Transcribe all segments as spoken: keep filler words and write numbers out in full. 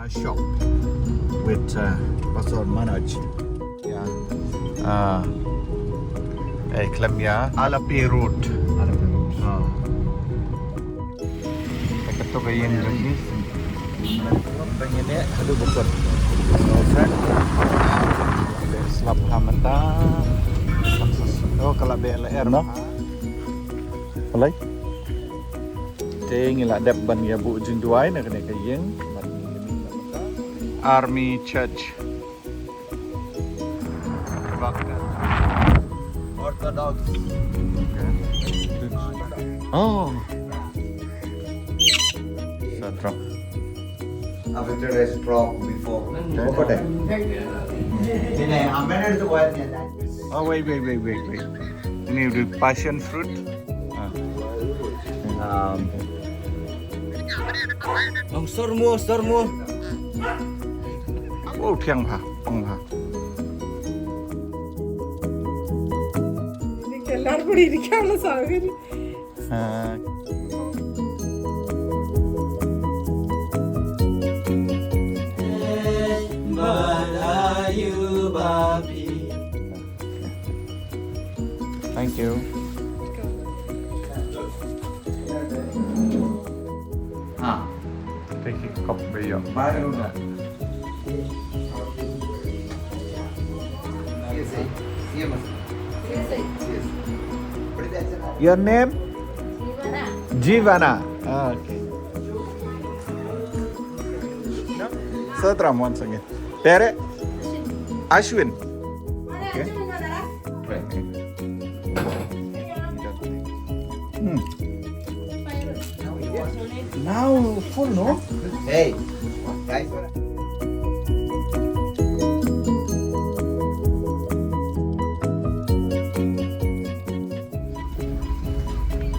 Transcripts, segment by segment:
shop with, uh, Pastor Manoj. Yeah. Uh, eh, khlem ïa Alape Road. Alape Road. Uh. Ka to ka ïing jong ngi. Ba ngi ne haduh bukut. So, friend. Slap ha mynta. Oh, ka la beh la er. No. Alai. Te ngi la dep ban ïa buh jingduwai na kane ka ïing. Army Church. Orthodox. Oh. Sa drop. After I drop before. What? Then I amended the word. Oh, wait, wait, wait, wait, wait. Ini udah passion fruit. Ah. Um, Ang sormo, sormo. Oh, thiang bha, pang bha. Ini kelar budi di kamera sa gini. Ah. Balayu babi. Thank you. Ah. Take a cup of your Your name? Jivana. Ah, okay. Sotram once again. Pere? Ashwin. Okay. Hmm. Now full, no? Hey, guys.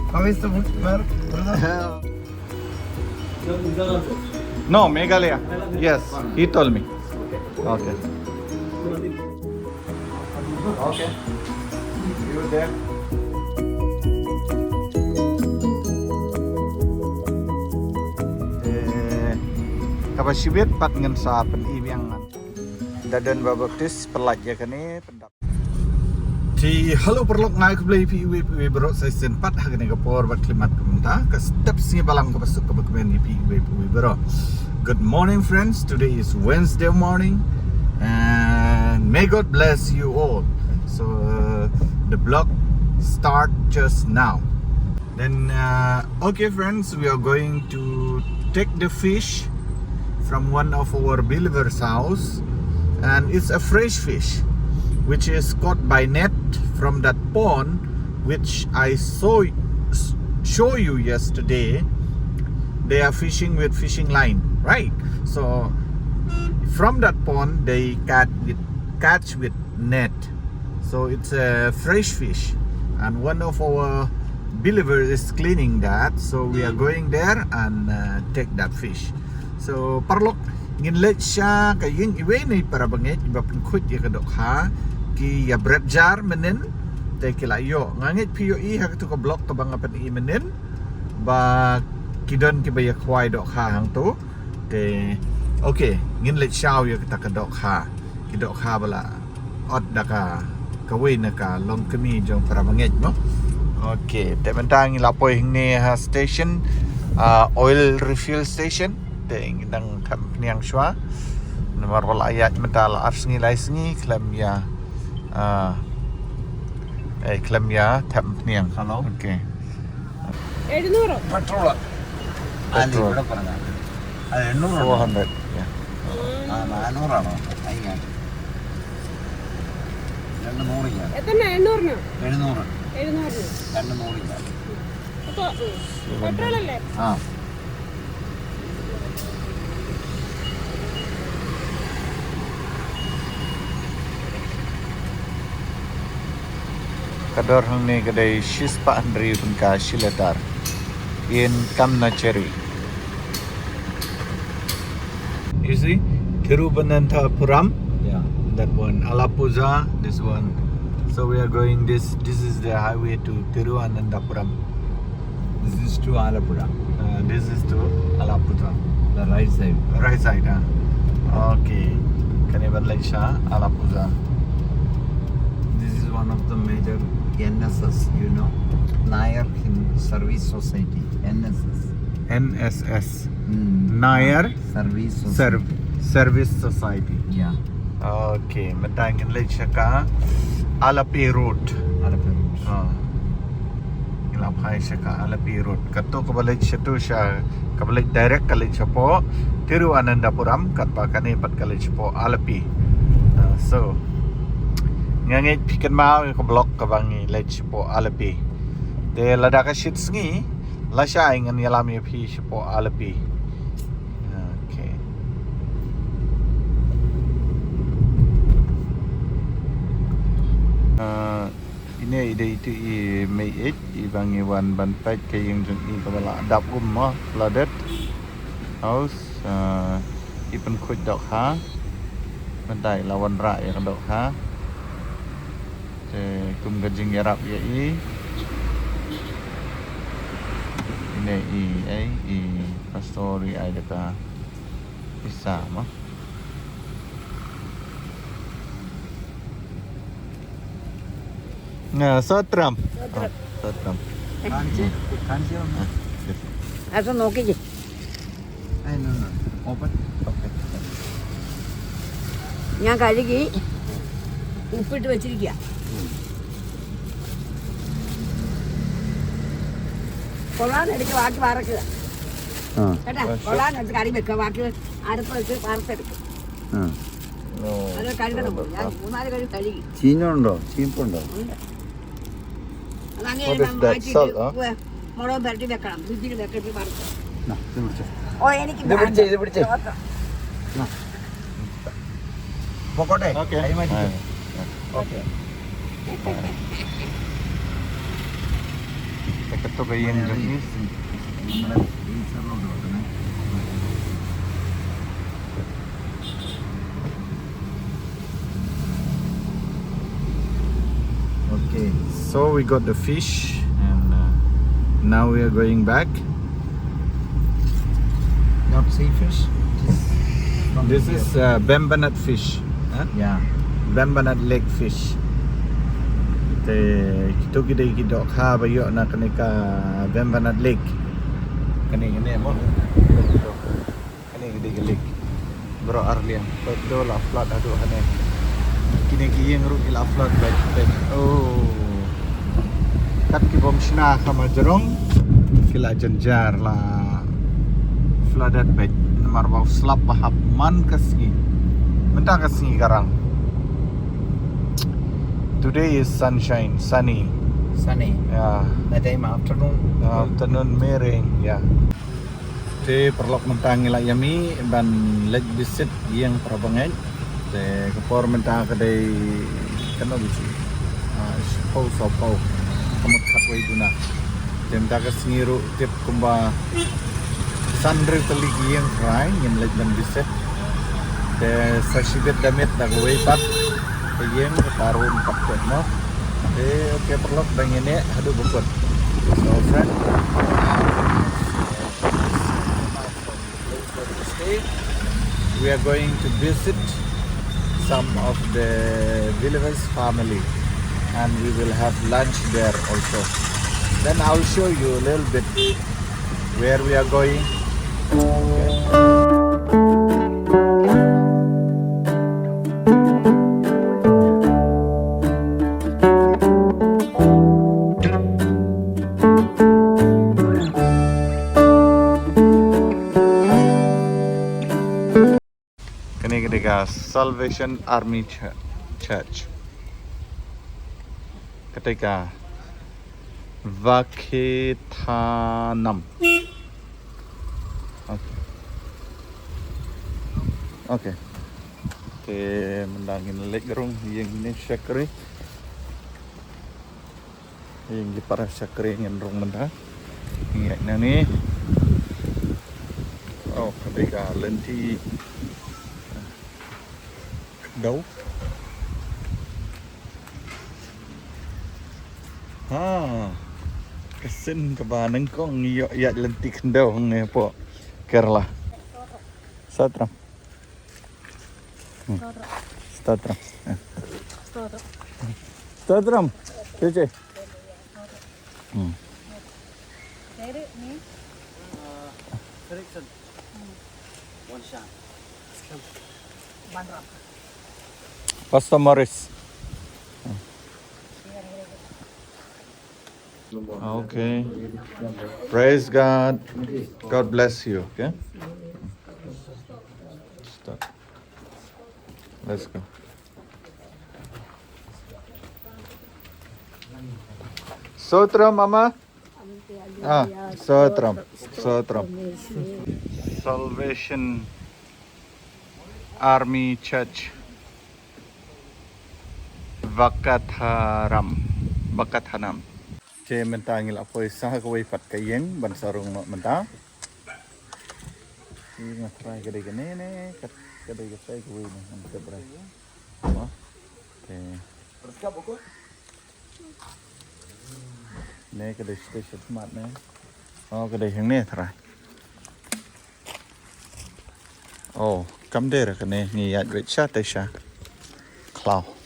How is the food, brother? No, Meghalaya. Yes, he told me. Okay. Okay. You there? Eh, kaba shibit pat ngan sa pyni biang ngan. Da don ba baptis, pyllait ïa kane, pyndap. Te hello paralok, nga ai khublei ïa phi iwei pa iwei baroh sa shisien pat ha kane ka por bad khyllipmat kumta ka step sngi balang kaba suk kaba kmen ïa phi iwei pa iwei baroh. Good morning, friends. Today is Wednesday morning and may God bless you all. So, uh, the vlog start just now. Then, uh, okay, friends, we are going to take the fish from one of our believers' house, and it's a fresh fish, which is caught by net from that pond, which I saw, show you yesterday. They are fishing with fishing line, right? So, from that pond, they catch with, catch with net. So it's a fresh fish, and one of our believer is cleaning that. So we are going there and, uh, take that fish. So paralok, ngin leit sha ka ïing iwei na i para bangeit ba pynkhuid ïa ka dohkha, ki ïa bret jar mynnin, te ki la ïoh. Nga ngeit phi ïohi ha katu ka vlog kaba nga pyni mynnin ba ki don kiba ïa khwai dohkha hangtu. Te, okay, ngin leit sha ïa kata ka dohkha. Ki dohkha ba la ot da ka, kawei na ka longkmie jong para bangeit mo. Okay, te mynta ngi la poi hangne ha station, ah, oil refill station. Te ngi dang kham pniang shwa. Namar ba la ïaid mynta la ar sngi lai sngi khlem ïa, ah, eh, khlem ïa thep pniang. Hello. Okay. എഴുന്നൂറോ? Petrol. Petrol. Ali, ഇവിടെ പറഞ്ഞ. അത് എണ്ണൂറ്. Four hundred. Yeah. ആ, നാനൂറാണോ? അയ്യ. രണ്ട് നൂറ് ഇല്ല. എത്ര? എണ്ണൂറിനോ? എഴുന്നൂറ്. എഴുന്നൂറിന്. രണ്ട് നൂറ് ഇല്ല. അപ്പൊ, ഉം. Petrol അല്ലേ? ആ. Ka dor hangne ka dei shispah hynriew tyngka shi litar. In Kamnacheri. You see? Thiruvananthapuram. Yeah. That one. Alappuzha, this one. So we are going this, this is the highway to Thiruvananthapuram. This is to Alappuzha. Uh, this is to Alappuzha. Right side. Right side, ha. Okay. Kane ban leit sha Alappuzha. This is one of the major N S S, you know, Nayar Hill Service Society, N S S. N S S. Hmm. Nayar Service Society. Serv-, Service Society. Yeah. Okay, mynta ngin leit sha ka Alappee Road. Alappee Road. Ah. Ngi la phai sha ka Alappee Road. Kato kaba leit sha tu sha, kaba leit direct ka leit shapoh Thiruvananthapuram, katba kane pat ka leit shapoh Alappee. Ah, so nga ngeit phi kynmaw ïa ka vlog kaba ngi leit shapoh Alappee. Te lada ka shit sngi, lashai ngan ïalam ïa phi shapoh Alappee. Okay. Ah, ine i dei itu i mei eit i ba ngi wan ban peit ka ïing jong i kaba la dap um mo, flooded house, ah, i pynkhuid dohkha. Mynta i la wanrah ïa ka dohkha. Te kum ka jingïarap ïa i. Ine i, ei, i pastor i ai da ka pisa mo. Na, Sotram. Sotram. Ah, Sotram. Kanchi, kanchi. Ah, yes. Aso noki ji. Ay, no, no. Open. Okay. ഞാൻ കഴുകി ഉപ്പിട്ട് വെച്ചിരിക്കുക. കൊള്ളാൻ എടുത്ത് ബാക്കി വറക്കുക. ആ. കേട്ടാ, കൊള്ളാൻ എടുത്ത് കറി വെക്കുക, ബാക്കി അരപ്പ് വെച്ച് വറുത്തെടുക്കും. ആ. അത് കഴുകണം. ഞാൻ മൂന്നാല് കഴുകി കഴുകി. ചീഞ്ഞുണ്ടോ? ചീപ്പുണ്ടോ? ഉണ്ട്. What is that? Salt, huh? മുളകും പുരട്ടി വെക്കണം, ഫ്രിഡ്ജിൽ വെക്കരുത്, വറുത്ത്. ദാ, ഇത് പിടിച്ചോ. ഓ, എനിക്ക് ഇത് പിടിച്ചേ, ഇത് പിടിച്ചേ. ദാ. പോകോട്ടെ? Okay. Time ആയിട്ടില്ല. Okay. Ito ba yung... Okay, so we got the fish and, uh, now we are going back. Not sea fish. This is, uh, Bembanat fish. Huh? Yeah. Bembanat Lake fish. Te kito ki dei ki dohkha ba ïoh na kane ka Bembanat Lake. Kane, kane mo. Kane ka dei ka lake. Baroh ar liang. Peit, to la flood haduh hangne. Kine ki ïing ruh ki la flood beit, beit. Oh. Kat ki bym shna ka majrong, ki la jynjar, la flooded beit. Namar ba u slap ba hap man ka sngi. Mynta ka sngi ka rang. Today is sunshine, sunny. Sunny. Yeah. That time afternoon. Afternoon may rain, yeah. Te paralok, mynta ngi la ïa mih ban leit visit ïing para bangeit. Te ka por mynta ka dei katno baje? Ah, shiphew, sawphew. Ka mut khatwei duna. Te mynta ka sngi ruh tip kumba san hynriew tylli ki ïing trai ngin leit ban visit. Te sa shibit da miet da kawei pat ka ïing, kata ruh ym pat kut mo. Te okay paralok, dang ïaineh haduh ba kut. So friend, we are going to visit some of the Believers family and we will have lunch there also. Then I'll show you a little bit where we are going. Okay. Kane ka dei ka Salvation Army Ch-, Church. Kata ka Vakhethanam. Okay. Okay. Te mynta ngin leit rung ïing ne shakri. Ïing ki para shakri ngin rung mynta. Ïing nangne. Oh, ka dei ka lynti khyndew. Ha. Ka sien kaba nyngkong ngi ïoh ïaid lynti khyndew hangne hapoh Kerala. Stotram. Hmm. Stotram. Stotram. Stotram. Cuci. Hmm. Pastor Morris. Okay. Praise God. God bless you. Okay. Stop. Let's go. Stotram, Mama. Ah, stotram. Stotram. Salvation Army Church. Vakatharam. Vakathanam. Te mynta ngi la poi sa kawei pat ka ïing ban sa rung noh mynta. Ngi nga try ka dei kane ne, ka, ka dei ka try kawei ne, ngan try. Oh. Te. Ne ka dei station mat ne. Oh, ka dei hangne try. Oh, kam dei ra kane, ngi ïaid wei sha te sha. Khlaw.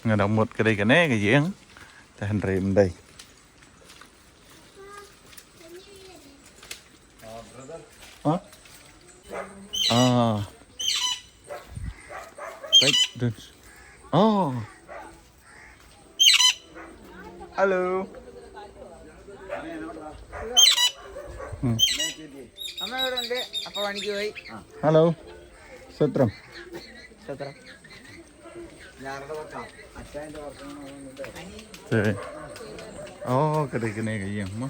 Nga dang mut ka dei kane ka ïing. Te hynrei ym dei. Huh? Ah. Wait, don't. Oh. Hello. Hmm. Hello. Stotram. Stotram. Te. Oh, ka dei kane ka ïing mo.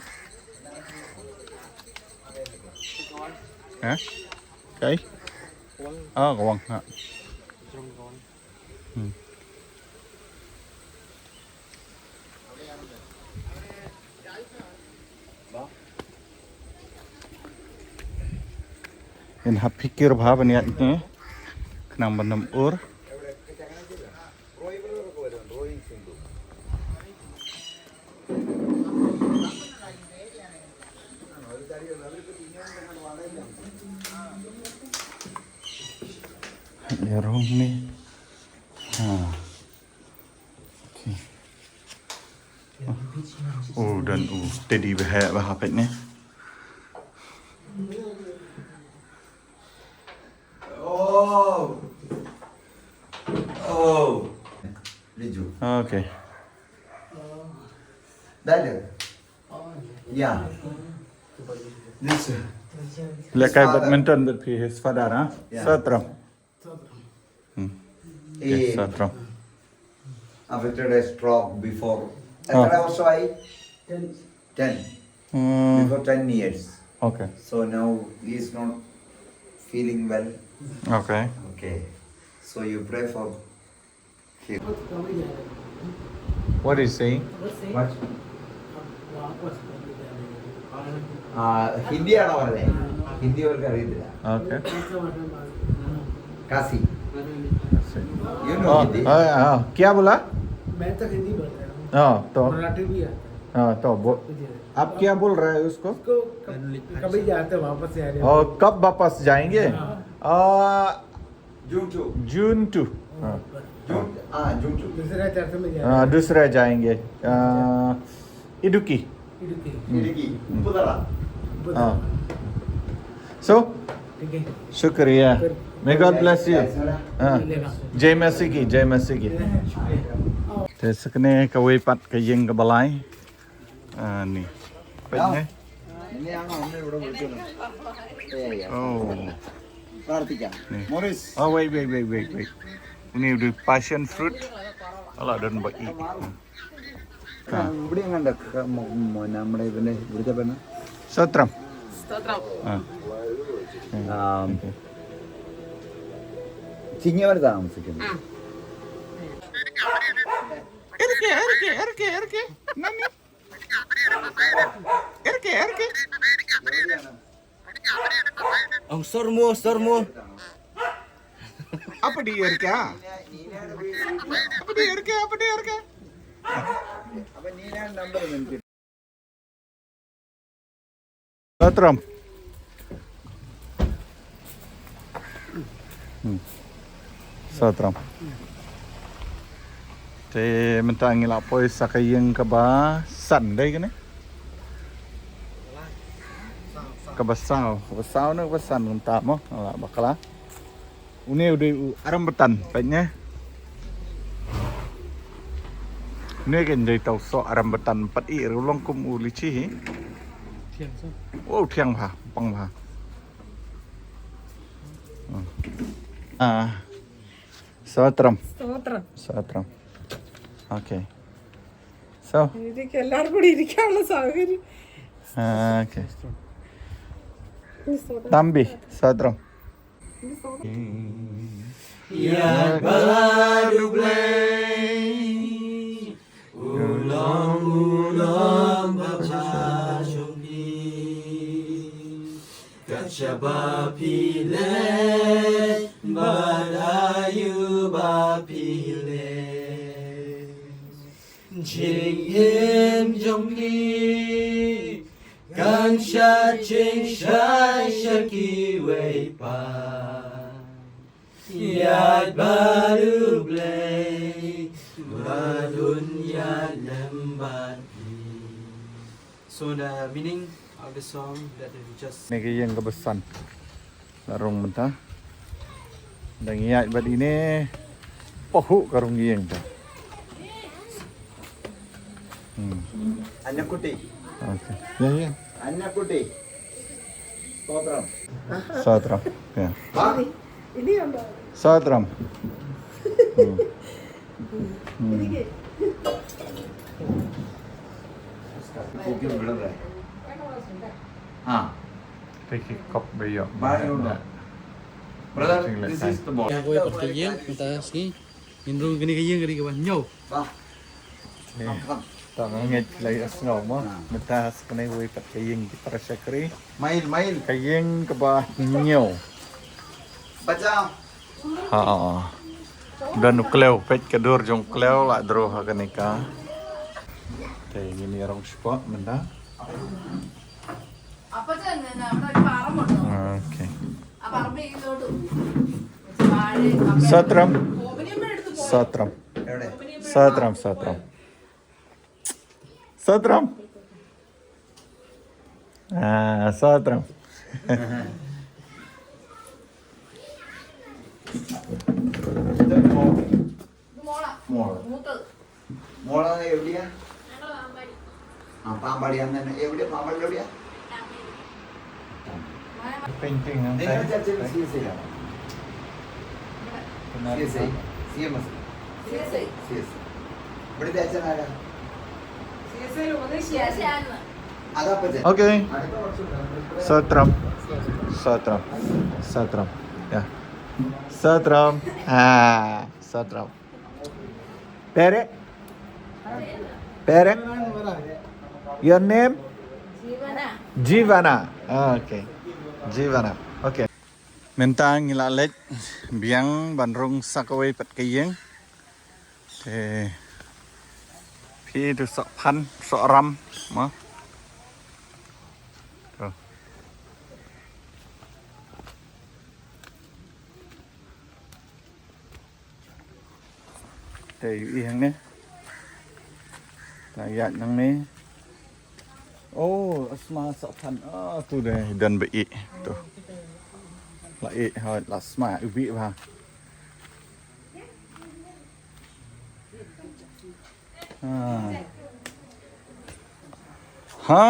Ha? Kai? Ah, ka wang ha. Hmm. Yn hap phikir bha ban ïaid ne. Khnang ban ym ur. Ïa rong ni. Ha. Okay. Oh, don u teddy bear ba hapet ne. Oh. Oh. Liju. Okay. Dale. Yeah. This, uh, Lekai his father. Badminton with his father, huh? Yeah. Stotram. Hmm. Eh, okay, stotram. Affected a stroke before. Ah. എത്ര വർഷമായി? Ten. Hmm. Before ten years. Okay. So now he is not feeling well. Okay. Okay. So you pray for him. What is he saying? What? Ah, ഹിന്ദി ആണോ പറഞ്ഞത്? ഹിന്ദി അവർക്ക് അറിയത്തില്ല. Okay. Kasi. You know Hindi? Oh, ah, ah. क्या बोला? मैं तो हिंदी बोल रहा हूँ। हाँ, तो? मराठी भी आता है। हाँ, तो बो-, मुझे। आप क्या बोल रहे हैं उसको? उसको कब, कभी जाते हैं, वापस आ रहे हैं। और कब वापस जाएंगे? हाँ। आ, June two. June two. हाँ। June, हाँ, June two. दूसरा चैप्टर में जा रहे हैं। हाँ, दूसरा जाएंगे। आ, Idukki. Idukki. Hmm. Idukki. Hmm. Upadara. Upadara. Ah. So, ठीक है। Shukriya. May God bless you. Ah. Jai Masih ki, Jai Masih ki. Te sa kane kawei pat ka ïing kaba lai. Ah, ni. Peit ne. Ini yang ini udah betul. Iya, iya. Oh. Pratikam. Ni. Morris. Oh, wait, wait, wait, wait, wait. Ini udah passion fruit. Ala don ba i. ഇവിടെ എങ്ങാണ്ട് ക-, മ-, മ-, നമ്മുടെ ഇവന്റെ ഇവിടുത്തെ പെണ്ണ്. Stotram. Stotram. Ah. Ah, okay. Chinyavara താമസിക്കുന്നത്. Erke, erke, erke, erke. Nani? Erke, erke. Oh, sormo, sormo. Apa dia erke? Apa dia erke? Apa dia erke? Sotram. Hmm. Sotram. Te mynta ngi la poi sa ka ïing kaba san dei kane. Kaba saw, kaba saw ne kaba san mynta mo, la bakla. Une u dei u arambatan, peit ne. Une ka dei tau soh arambatan pat i ruh long kum u litchi hi. Thiang sa. Wow, thiang bha, pang bha. Hmm. Ah. Sotram. Sotram. Sotram. Okay. So. Ini kalar puri ini kalar sagar. Ah, okay. Ini sotram. Tambi, sotram. Ïaid bad U Blei, u long, u long babha jong phi. Kat shaba phi leh, bad aïu ba phi leh. Jingim jong phi kan shah jingshai sha kiwei pat. Ïaid bad U Blei, bad un ïaid lem bad phi. So the meaning of the song that we just Ne ka ïing kaba san. La rung mynta. Dang ïaid bad ine. Pahuh ka rung ïing ta. Hmm. Anyakuti. Okay. Ya, ya. Anyakuti. Sotram. Sotram. Ya. Ha? Ini yang Sotram. Hmm. Hmm. Ini ke? Cooking brother. Ah. Take a cup by your Brother, this is the boy. Ïa kawei pat ka ïing mynta sngi. Ngin rung kane ka ïing ka dei kaba hynñiew. Bah. Tang ngeit la ïa sngew mo. Mynta sa kane kawei pat ka ïing ki para shakri. Mail, mail. Ka ïing kaba hynñiew. Bacha. Ha. Don u klew, peit ka dur jong u klew la draw ha kane ka. Te ngin ïa rung spot mynta. Okay. Sotram. Sotram, sotram. Sotram. Ah, sotram. Mola. Mola. Mola എവിടെയാ? ആ, പാമ്പാടിയാന്ന് തന്നെ. എവിടെയാ? പാമ്പാടിയിൽ എവിടെയാ? Painting. നിങ്ങളുടെ അച്ഛൻ സി എസ് ഐ ആണോ? സി എസ് ഐ, സി എം എസ്. സി എസ് ഐ. ഇവിടുത്തെ അച്ഛൻ ആരാ? സി എസ് ഐ. അതാ അപ്പച്ചൻ. Okay. Sotram. Sotram. Sotram. Yeah. Sotram. Ah, sotram. Pere? Pere? Your name? Jivana. Jivana. Ah, okay. Jivana. Okay. Mynta ngi la leit biang ban rung sa kawei pat ka ïing. Te phi tu sok phan, sok ram mo. Tu. Te ïohi hangne. Ta ïaid nangne. Oh, asma sa phan. Ah, tu dei don ba ih tu. La ih hoi la sma u bih bha. Ha. Ha.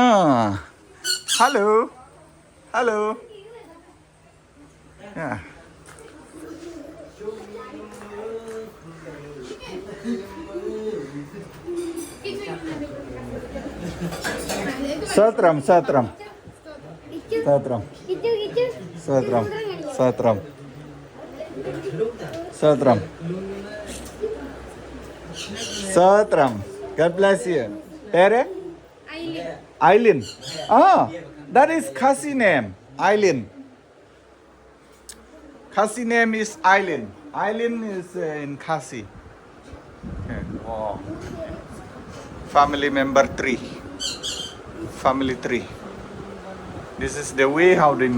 Hello. Hello. Yeah. Sotram, sotram. Sotram. Sotram. Sotram. Sotram. Sotram. God bless you. Pere? Aileen. Aileen. Ah, that is Khasi name. Aileen. Khasi name is Aileen. Aileen is, uh, in Khasi. Okay. Oh. Family member three. Family three. This is the way how they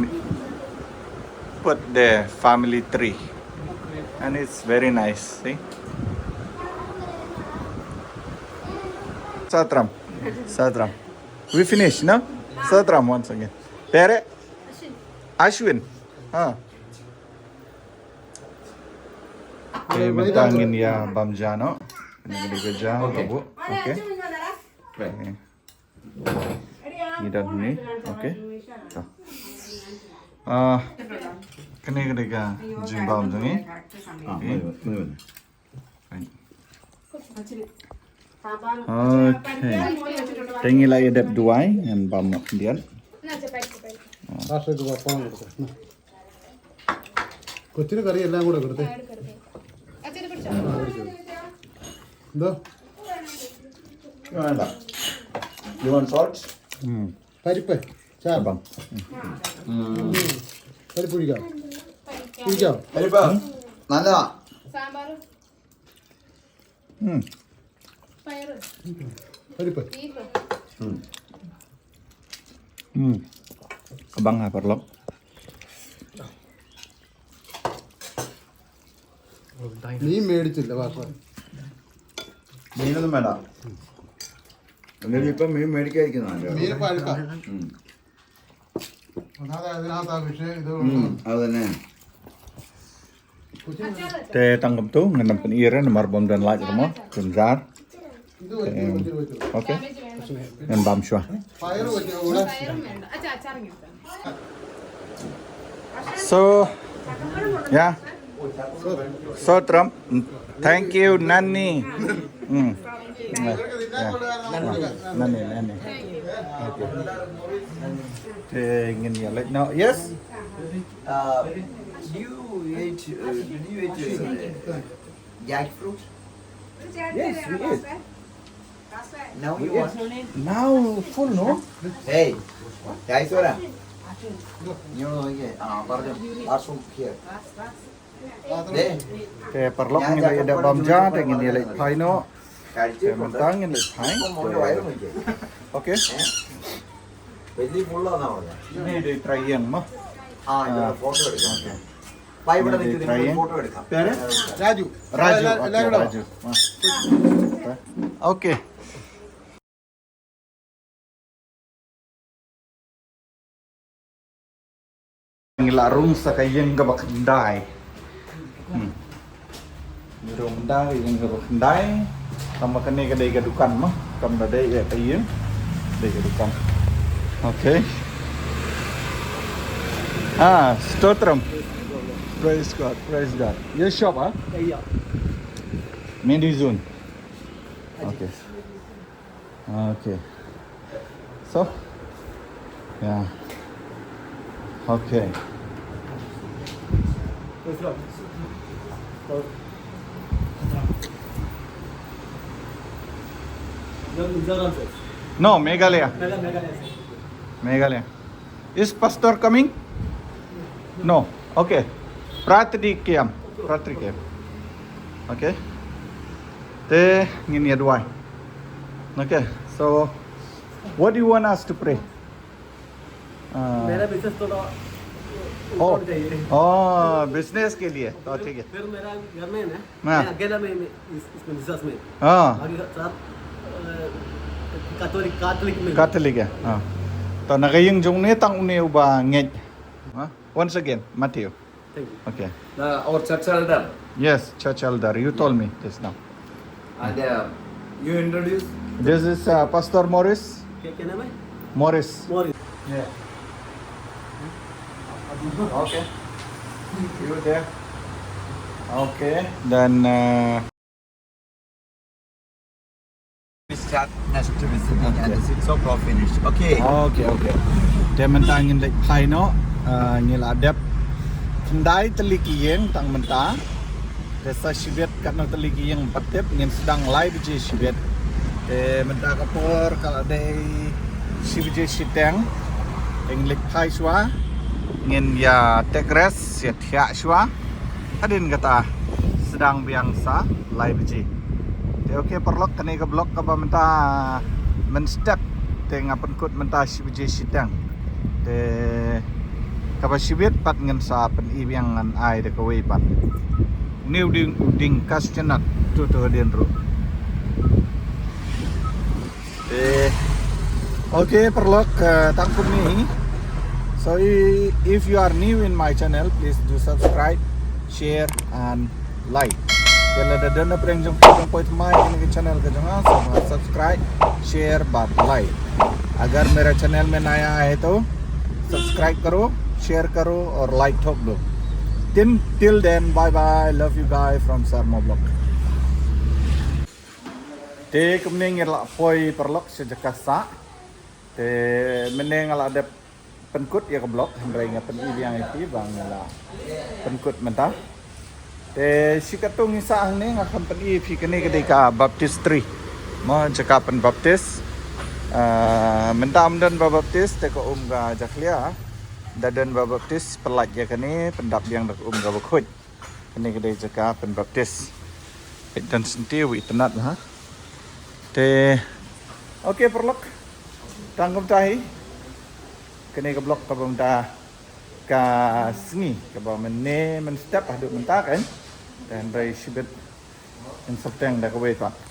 put the family tree. And it's very nice, see? Satram. Satram. We finish, no? Satram once again. Pere? Ashwin. Ha. Okay, mynta ngin ïa bam ja noh. Ngin ïa bam ja, okay. Okay. Okay. Ngi don ni. Okay. To. Ah, kane ka dei ka jingbam jong ngi. Ah, okay. Right. Okay. Te ngi la ïa dep duwai ngan bam noh khyndiat. Kochi kari എല്ലാം കൂടെ ഇടട്ടെ. എന്തോ? You want salt? Hmm. Pari pa. Cha bang. Hmm. Pari puri ka. Puri ka. Pari pa. Nana. Hmm. Pari pa. Hmm. Hmm. Abang ha parlok. മീൻ മേടിച്ചില്ല, വാസ. മീനൊന്നും വേണ്ട. ഇപ്പൊ മീൻ മേടിക്കാതിരിക്കുന്നതാണ്. മീൻ പഴുക്ക. ഒന്നാമത് അതിനകത്ത് ആ വിഷയം, ഇത് അത് തന്നെ. Te tang kumtu ngan ym pyni re namar bym don light ruh mo, jynjar. Okay. Ngan bam shuwa. So, yeah. So, Trump, thank you, Nani. Hmm. Yeah. Nani, Nani. Okay. Te ngin ïa leit noh. Yes? Uh, do you eat, uh, do you eat, uh, jackfruit? Yes, we eat. Now we eat. Now full, no? Hey, guys, ora. You know, yeah, uh, pardon, also here. There. Te parlok ngin ïa dep bam ja, te ngin ïa leit phai noh. Te mynta ngin leit phai. Okay. Ni dei trai ïeng mo. Ah, photo. Okay. Ni dei trai ïeng. Pere? Raju. Raju. Okay, Raju. Ah. Okay. Ngi la rung sa ka ïing kaba khyndai. Hmm. Ngi rung da ka ïing kaba khyndai. Tang ba kane ka dei ka dukan mo. Kam da dei ïa ka ïing. Dei ka dukan. Okay. Ah, stotram. Praise God, praise God. Your shop, ah? Yeah. Mendizun. Okay. Okay. So, yeah. Okay. No, Meghalaya. Meghalaya. Is pastor coming? No. Okay. Pratri K M. Pratri K M. Okay. Te ngin ïa duwai. Okay. So, what do you want us to pray? Ah. मेरा बिजनेस थोड़ा ऊपर जाइए। Oh, business के लिए। तो ठीक है। फिर मेरा घर में है ना, हाँ। मैं अकेला में, में इस, इसमें बिजनेस में। हाँ। बाकी सब, अ, कैथोलिक, कैथोलिक में। कैथोलिक है, हाँ। To na ka ïing jong ne tang une uba ngeit. Huh? Once again, Matthew. Thank you. Okay. The, our church elder. Yes, church elder. You told me this now. And, uh, you introduce? This is, uh, Pastor Morris. क्या, क्या नाम है? Morris. Morris. Yeah. Okay. You there? Okay. Then, uh, We start next visiting and the six o'clock finish. Okay. Okay, okay. Te mynta ngin leit phai noh, ah, ngi la dep khyndai tylli ki ïing tang mynta. Te sa shibit katno tylli ki ïing pat tip, ngin sdang lai baje shibit. Te mynta ka por ka la dei shi baje shiteng. Te ngin leit phai shuwa. Ngin ïa take rest, ïa thiah shuwa. Hadien kata sdang biang sa lai baje. Te okay paralok, kane ka vlog kaba mynta mynstep te nga pynkut mynta shi baje shiteng. Te kaba shibit pat ngan sa pyni biang ngan ai da kawei pat. Une u ding, u ding cashew nut, to to hadien ruh. Eh, okay, paralok, uh, tang kumne hi. So i- if you are new in my channel, please do subscribe, share and like. Te lada don na pdeng jong phi jong poi thymmai ïa kane ka channel ka jong nga, sa subscribe, share bad like. अगर मेरा चैनल में नया आए तो सब्सक्राइब करो, शेयर करो और लाइक ठोक दो। Till, till then, bye bye, love you guys from Sarmo Vlog. Te kumne ngi la poi paralok sha jaka sah. Te mynne nga la dep pynkut ïa ka vlog, hynrei nga pyni biang ïa phi ba nga la pynkut mynta. Te shi katto ngi sah hangne nga kham pyni ïa phi, kane ka dei ka baptistry. Mo, jaka pynbaptis. Ah, mynta ym don ba baptis te ka um ka jakhlia. Da don ba baptis, pyllait ïa kane, pyndap biang da ka um kaba khuid. Kane ka dei jaka pynbaptis. Peit, don shynti, u itynnad ha. Te, okay paralok. Tang kumta hi. Kane ka vlog kaba mynta ka sngi, kaba mynne mynstep haduh mynta kan. Te hynrei shibit ngan sa bteng da kawei pat.